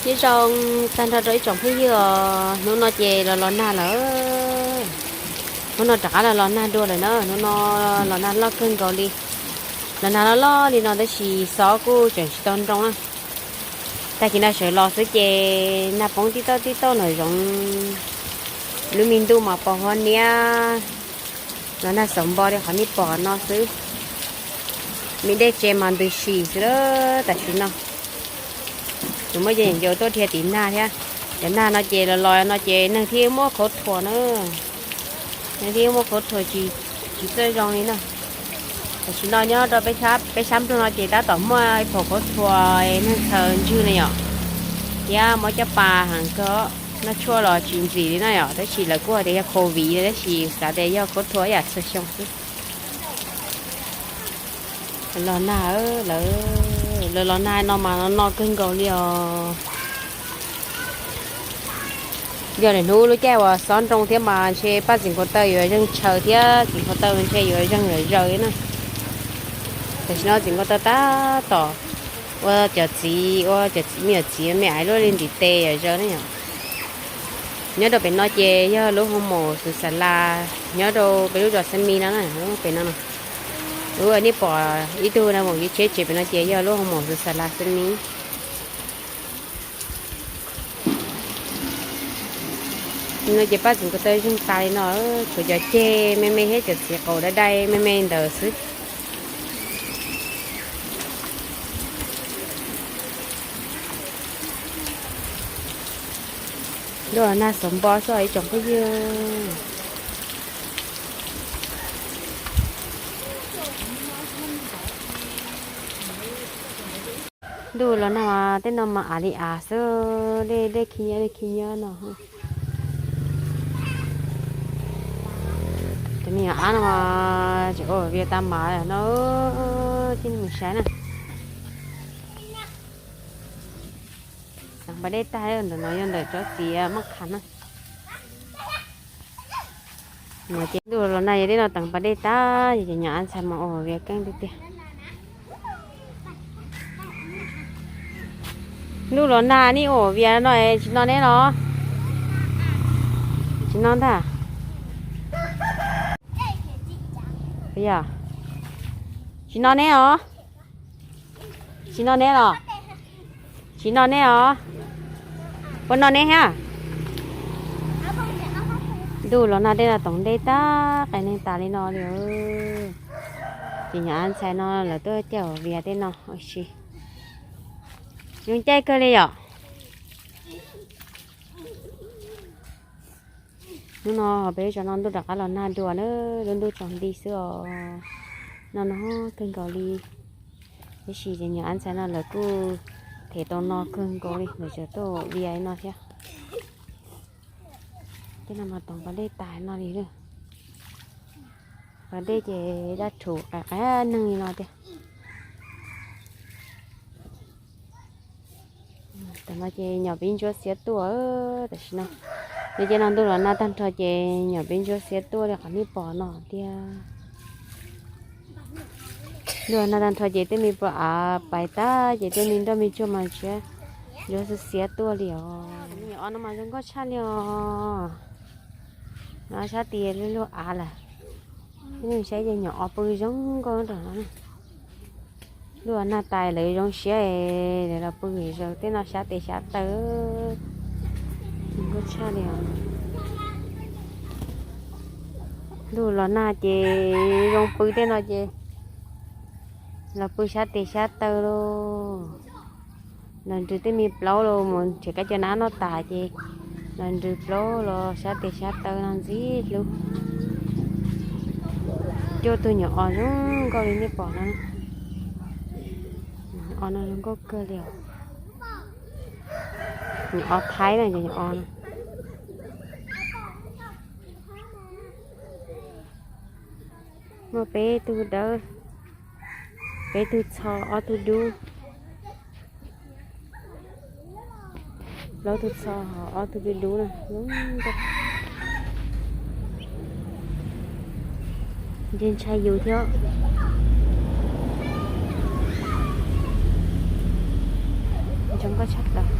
Nyob zoo tag nrho rau ib tsoom phooj ywg os, hnub no ces los los nag lawm. Hnub no rov qab los los nag dua lawm na, hnub no los nag loj kawg nkaus li. Los nag loj loj li no tab sis xob kuj tseem tsis tau nroo na. Tag kis no sawv los xwb ces nag poob tib toj tib toj nram zoov, lub me ntuj mas pos huab niab. Los nag xauv npo li qhov nej pom no xwb. Me dej tsev mas ntws sim xwb tam sim no. Tsuas muaj cov ncaus tuaj dhia tim nag thiab. Cov nag no ces los los no ces neeg thiaj muaj khaub thuas na. Neeg thiaj muaj khaub thuas tsis txawj zoo li na. Tam sim no nyob rau peb sab nplog no ces tab tom muaj ib phaum khaub thuas neeg txhaws ntswg na yom, thiab muab coj pas heev kawg. Noj tshuaj los tsis ntxim li na yom, tab sis lawv kuj hais tias yog covid tab sis xav tias yog khaub thuas ib yam txhua xyoo xwb. Los nag, lawv los nag no mas no no kawg nkaus li os. Yog niaj hnub lub caij uas xob nroo thiab mas ntshe paj txiv nkaus taw yuav zeeg tshaws thiab txiv nkaus taw ntshe yuav zeeg zawv zawv na. Tam sim no txiv nkaus taw tab tom ua cov txiv, ua cov me nyuam txiv me aiv luaj li ntiv tes zawv zawv na yom. Nyob rau pem no ces yog lub hoo maum xwm xa las nyob rau peb lub zos Xeeb Mis no na, pem no no. Lub nej pom ib tug na mus ib tsheb tsev pem no ces yog lub hoo maum xwm xa las Xeeb Mis. No ces paj txiv nkaus taw zeeg tas li no, tshuav cov ceg me me thiab cov txiv qaum dai dai me me ntawd xwb. Ntuj los nag xauv npo xwb ib tsoom phooj ywg. Ntuj los nag tej no mas av li av xwb, dej dej khib nyiab dej khib nyiab no. Cov me nyuam ab no mas tseem ua vias tas mas no, cia mus saib na. Teev pas dej tag ntawm no yog ntawm tsob txiv maj khav na. Ces ntuj los nag yog tej no teev pas dej tag ces cov nyuam ab ntxhais mas ua vias keej tiag tiag. Ntuj los nag nej ua vias no tsis noj neb los? Tsis noj ntag. Yog tsis noj neb os? Tsis noj neb los? Tsis noj neb os? Puas noj neb thiab? Ntuj los nag tej no teev dej tag qai neeg tas li no li. Ces nyuam ab ntxhais no lawv tuaj caij ua vias tej no ua si. Zoo caij kawg li yom. Hnub no peb lub zos no ntuj rov qab los nag dua na, lub ntuj tsaus nti xwb os. No no kawg nkaus li. Tab sis ces nyuam ab ntxhais no lawv kuj them tau no kawg nkaus li, lawv tseem tuaj vias li no thiab. Tej no mas teev pas dej tas no li lawm. Pas dej ces daj rhuv qab qab neeg li no tiag. Tam no ces nyuam pib ntsuab xiab tuaj tam sim no. Nyob ces no ntuj los nag tag nrho ces nyuam pib ntsuab xiab tuaj li qhov nej pom no tiag. Ntuj los nag tag nrho ces tej me pua av pais tag ces tej me nroj me tsuag mas ntshiab ntsuab xiab xiab tuaj li os. Me nyuam os no mas zoo nkauj tshaj li os. No sab tid luj luj av lawm. Saib ces nyuam os pw zoo nkauj rau no. Ntuj los nag tas lawv zoo siab, lawv los pw zaws tej no xyab tes xyab taw. Zoo nkauj tshaj li os. Ntuj los nag ces zoo pw tej no ces los pw xyab tes xyab taw lauj. Los nrws tej me plaub los mus nrhiav kab cov nab noj tas ces los nrws plaub los xyab tes xyab taw no ntxim hlub. Cuaj tug nyuam os zoo nkauj li nej pom no. Os no zoo nkauj kawg li os. Nyuam os Thaib na, cov nyuam os no. Muaj peb tug dawb, peb tug txho, ob tug dub. Plaub tug txho, ob tug dub dub na. Ntshe ntshai yus thiab. Zoo nkauj tshaj plaws.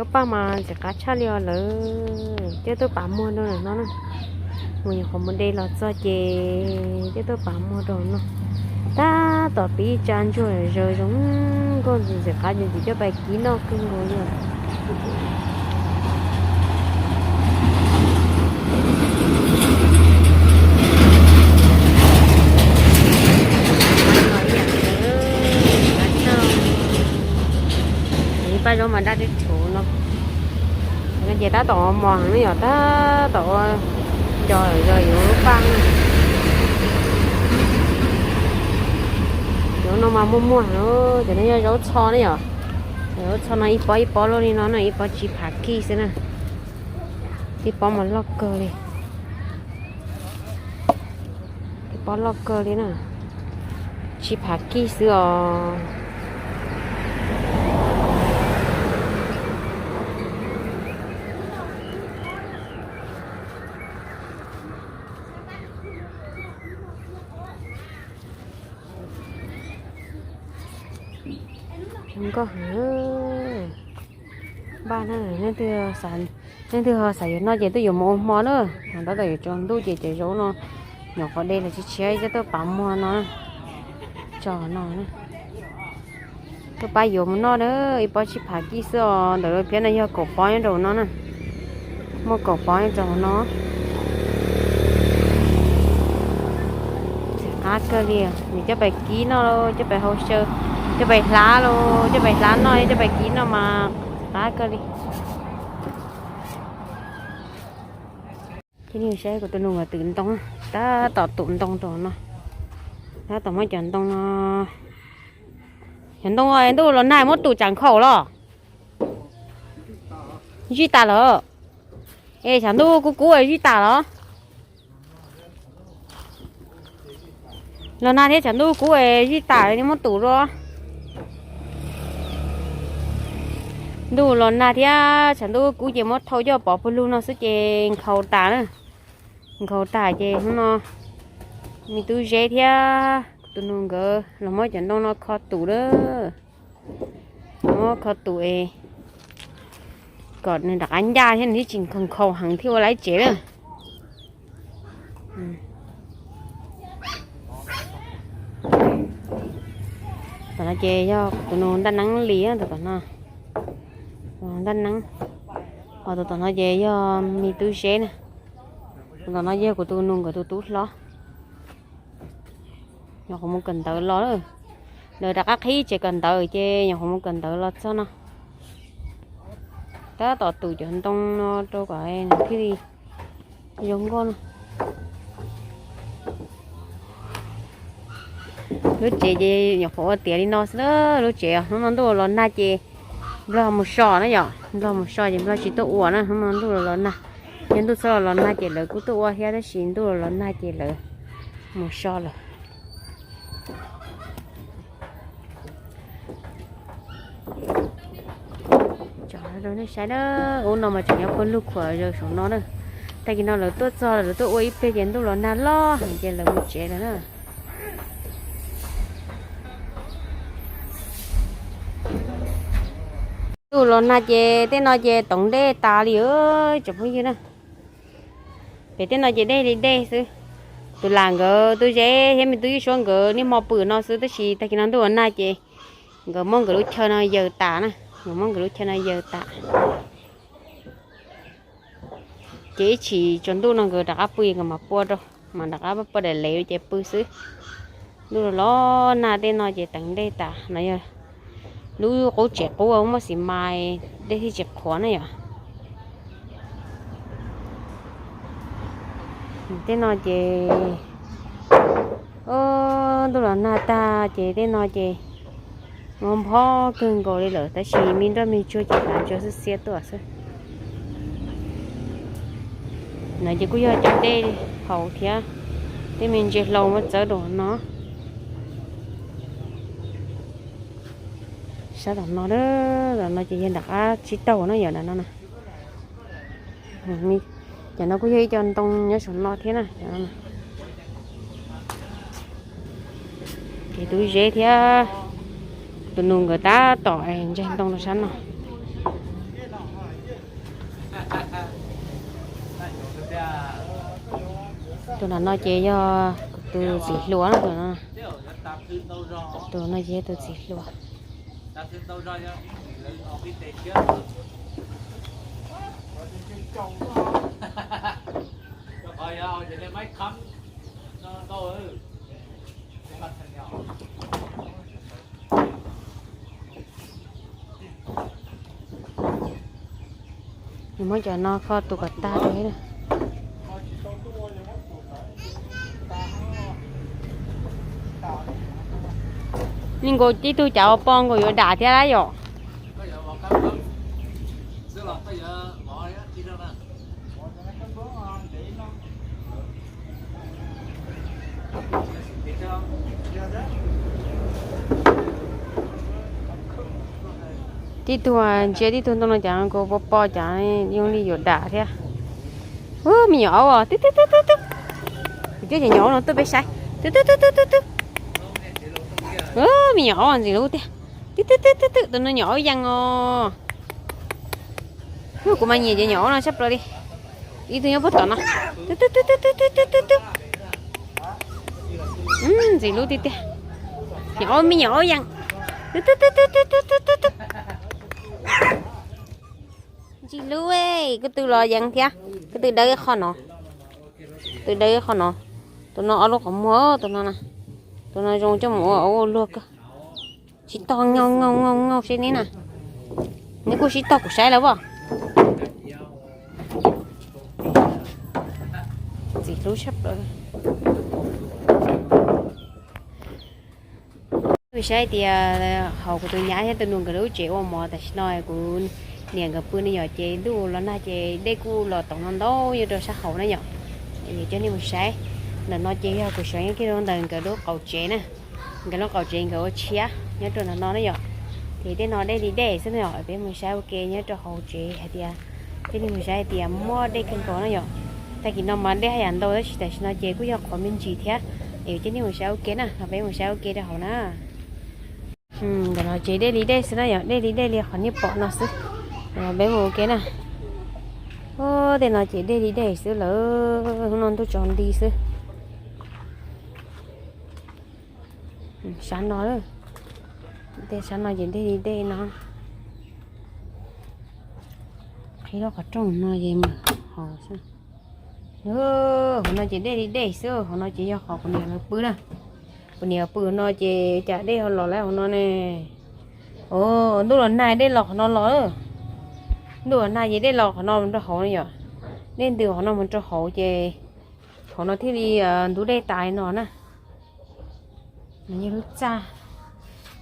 Lub paj mas ntxim qab tshaj li os lawm, coj tuaj pav muag rau ntawm no na. Mus nyuam qhuav mus de los txog ces coj tuaj pav muag rau no. Tab tom pib tsa ntsuag zaws zoo nkauj ntxim qab ces coj pais kib noj kawg nkaus li. Paj zaub mas daj tsw tshuv no. Ces tab tom mos heev ne yom, tab tom ua co zog yuav lub paj na. Cov no mas muaj muaj heev, cov no yog zaub txho ne yom. Zaub txho no ib pob ib pob luaj li no na, ib pob tsib phav kij xwb na. Ib pob mas loj kawg li. Ib pob loj kawg li na. Tsib phav kij xwb os. Zoo nkauj heev. Npaj na, leej twg ho xav yuav noj ces twb yuav mus ua hmo na. Ho tab tom yuav tsaus ntuj ces cov zaub no nyuam qhuav de los tshiab tshiab coj tuaj pav muag no. Tso no, tuaj pab yuav mus noj na. Ib pob tsib phav kij xwb os, ntawm lub phiab no yog kaum pob nyob rau no na. Muaj kaum pob nyob rau no. Ntxim qab kawg li, nws coj pais kib noj los coj pais hau xyaw, coj pais hlab los coj pais hlab noj, coj pais kib noj mas ntxim qab kawg li. Ces nej saib kuv tus nus mas twm ntoo, tab tom tum ntoo rau no. Tab tom muab cov ntoo no, cov ntoo ntuj los nag muab tum tsam nkhaus los? Zij tas lawm. Es tshav ntuj kub kub zij tas los? Los nag thiab tshav ntuj kub zij tas li muab tum dua. Ntuj los nag thiab tshav ntuj kub ces muab thau coj pov pawg lug no xwb ces nkhaus tas na. Nkhaus tas ces hnub no me tub Zeb thiab tus nus nkawd los muab cov ntoo no kho tum lawm. Muab kho tum es kom nws rov qab ncaj thiab nws thiaj tsis nkhaus nkhaus heev thiaj ua laiv tsev lawm. Tom no ces yog kuv tus nus Ntaj Neeb li, tus tom no Ntaj Neeb, ho tus tom no ces yog me tub Zeb na. Tus tom no yog kuv tus nus nkawd tus tub hlob. Nyuam qhuav mus kawm ntawv los lawm. Lawv rov qab qhib tsev kawm ntawv ces nyuam qhuav mus kawm ntawv los txog no. Tab tom tum cov ntoo no rau kom nws thiaj li zoo nkauj no. Lub tsev ces nyuam qhuav ua tiav li no xwb na. Lub tsev hnub no ntuj los nag ces nplog mus so na yom, nplog mus so ces nplog tsis tuaj ua na. Hnub no ntuj los los nag, yog ntuj txhob los los nag ces lawv kuj tuaj ua thiab, tab sis ntuj los los nag ces lawv mus so lawm. Tso rau nej saib na, ub no mas tseem nyob pawg lug khuam zaws saum no na. Tag kis no lawv tuaj txog lawv tuaj ua ib pliag ces ntuj los nag loj heev ces lawv mus tsev lawm na. Ntuj los nag ces tej no ces toov dej tas li tsoom phooj ywg na. Pem tej no ces dej li dej xwb. Tus lam nkawd, tub Zeb thiab me tub Yij Suab nkawd niaj hmo pw no xwb, tab sis tag kis no ntuj los nag ces nkawd muab nkawd lub chaw no yaws tas na, nkawd muab nkawd lub chaw no yaws tas. Ces ib chim tsaus ntuj no nkawd rov qab pw, nkawd mam pua rau, mam rov qab pua daim lev ces pw xwb. Ntuj los los nag tej no ces teev dej tas no yog lub qub tsev qub muaj xis mas, dej thiaj tsis qhuav na yom. Tej no ces, o, ntuj los nag tag ces tej no ces nphob kawg nkaus li lawm, tab sis me nroj me tsuag ces kav ntsuag xwb xiab tuaj xwb. No ces kuj yog cov dej haus thiab tej me ntses hlau muab txawb rau no. Sab tom no, tom no ces yog nram qab tsib taug na yom, no. Cov no kuj yog ib co ntoo nyob saum no thiab na. Ces tub Zeb thiab tus nus nkawd tab tom ntsaig ntoo rau sab no. Tus nram no ces yog kuv tus txiv hluas no, tus no ces yog tus txiv hluas. Nws muab cov no kho tus kom tag rau. Nws nkaus tib tug cav ua poj nkaus yuav dam thiab lawm yom. Tib tug ntsia tib tug ntoo no cas nkaus poj poj cas zoo li yuav dam thiab. Ub, me nyuam aub os, twb twb twb twb twb. Kuv coj cov nyuam aub no tuaj peb saib. Twb twb twb twb twb twb. Ub, me nyuam aub ntxim hlub tiag. Twb twb twb twb twb, tus no nyuam aub yees os. Ub, kuv mas nyiam cov nyuam aub no tshaj plaws li. Ib tug nyob puag tom no. Twb twb twb twb twb twb twb twb. Ntxim hlub tiag tiag. Nyuam aub, me nyuam aub yees. Twb twb twb twb twb twb twb twb. Ntxim hlub, kuv tus los yees thiab. Kuv tus dawb ib qho no. Tus dawb ib qho no. Tus no ob lub qhov muag, tus no na. Tus no zoo coj mus ua ua luag kawg. Sib tog ngaug ngaug ngaug ngaug seb neb na. Neb kuj sib tog kuv saib lawm as. Ntxim hlub tshaj plaws. Peb saib tias hauv kuv tus nyab thiab tus nus nkawd lub tsev ua mov tam sim no kuv niam nkawd pw no yom, ces ntuj los nag ces dej kuj los toov no ntau nyob rau sab hauv na yom. Ces coj nej mus saib, ntawm no ces yog kuv xyov nyob kiag rau ntawm nkawd lub qaum tsev na. Nkawd lub qaum tsev nkawd ua tshiab nyob rau ntawm no na yom. Ces tej no dej li dej xwb na yom, peb mus saib ua ke nyob rau hauv tsev hais tias, coj nej mus saib hais tias muaj dej kawg nkaus na yom. Tag kis no mas dej haj yam ntau tab sis tam sim no ces kuj yog qhuav me ntsis thiab. Es coj nej mus saib ua ke na, no peb mus saib ua ke rau hauv na. Ntawm no ces dej li dej xwb na yom, dej li dej li qhov nej pom no xwb. Peb mus ua ke na. Tej no ces dej li dej xwb lawm, hnub no ntuj tsaus nti xwb. Sab no, tej sab no ces dej li dej no. Qhib lub qhov rooj no ces mus hauv xwb. Hauv no ces dej li dej xwb, hauv no ces yog qhov kuv niam lawv pw na. Kuv niam pw no ces cas dej ho los lawm hauv no ne. Ntuj los nag dej los qhov no los. Ntuj los nag ces dej los qhov no mus rau hauv no yom. Dej ntws qhov no mus rau hauv ces hauv no thiaj li ntub dej tas li no na. No yog lub txaj,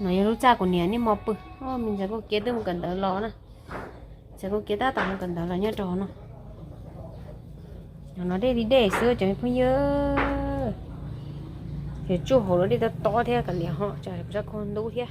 no yog lub txaj kuv niam niaj hmo pw. Me ntxhais Nkauj Kiab twb mus kawm ntawv los na. Ntxhais Nkauj Kiab tab tom mus kawm ntawv los nyob rau hauv no. Hauv no dej li dej xwb cov me phooj ywg. Ces tsuj hauv lub dej tob tob thiab kav liam ho tsam kuv sab koj ntub thiab.